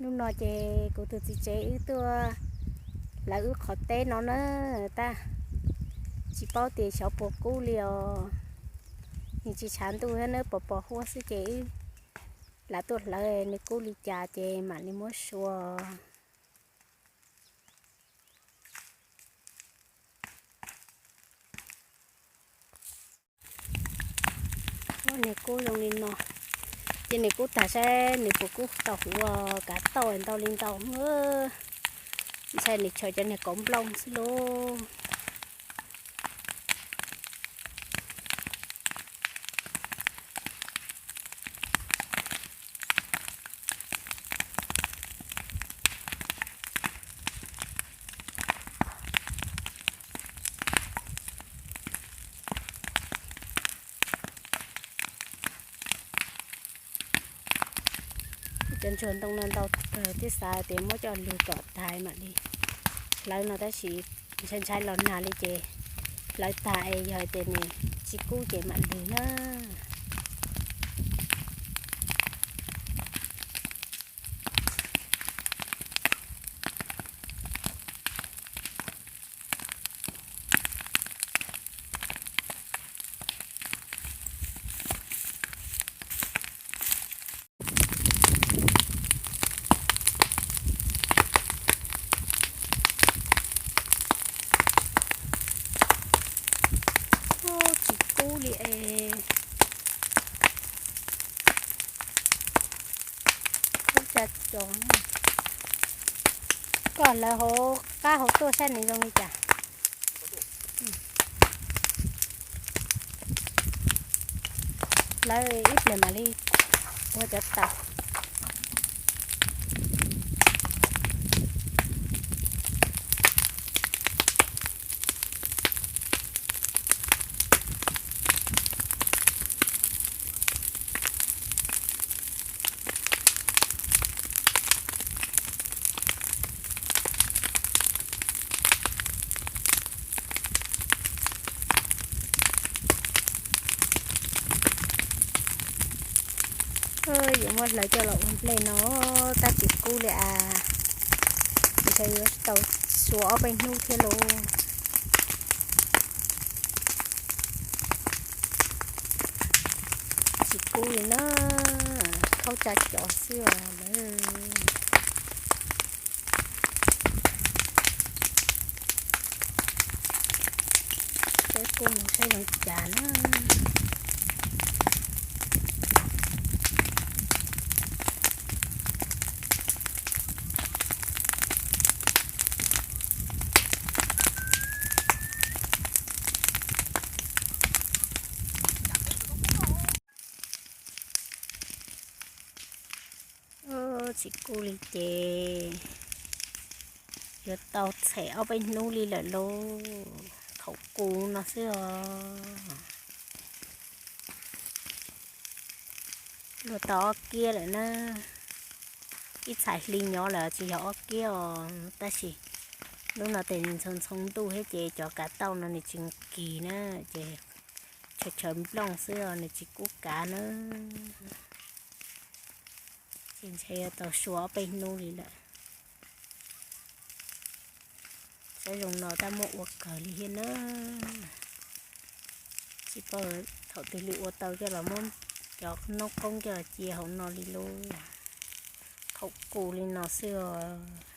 Hnub no ces kuv tus txiv tsev wb tuaj hlawv wb qhov teb no na, tab tsis paub tias xyov puas kub li os. Nws tsis tshav ntuj thiab na, pos pos huab xwb ces wb lam tuaj hlawv nws kub li cas ces mam li muab sua. Ua niag kub zoo li no, ces nws kub tag saib nws puas kub tau huv, kav tauj ntau li ntau. Ntshai nws chaws cov niag kauv nplooj xwb lauj. Cov ntsuag ntoo no ntau kawg thiab, xav tias muab coj lwg kom tag mam li hlawv no tab sis ntshai ntshai los nag li ces hlawv tag es yog hais tias nws tsis kub ces mam lwg na. Tsis kub li es. Kub tsa cov. Koj lawv hauv qab hauv tuaj saib nws zoo li cas. Lawv ib pliag mam li ua cov taws. Yuav muab hlawv coj los ua nplej no tab tsis kub li as. Ntshe yuav tau suav ob peb hnub thiab lauj. Tsis kub li na, khaub tsa cov xwb os lawm. Peb kuj mus saib zoo cas na. Tsis kub li ces yuav tau txhem ob peb hnub li lawm lauj. Thaum kuv no xwb os. Luag tau ob kiab lawm na. Ib txhais hli nyob lawm tsis yog ob kiab os, tab sis lub no tes nws ntxhoo ntxhoo ntuj thiab ces cov kav tauj no nws tsis kis na, ces chaw chaw nplooj xwb os, nws tsis kub kav na. Ces ntshe yuav tau suav ob peb hnub li lawm. Saib zoo no tab muab ua kawg li thiab na. Tsis paub thaum twg li ua tau coj los muab cov noob qoob coj los cia hauv no li lauj. Thaum kuv li no xwb os.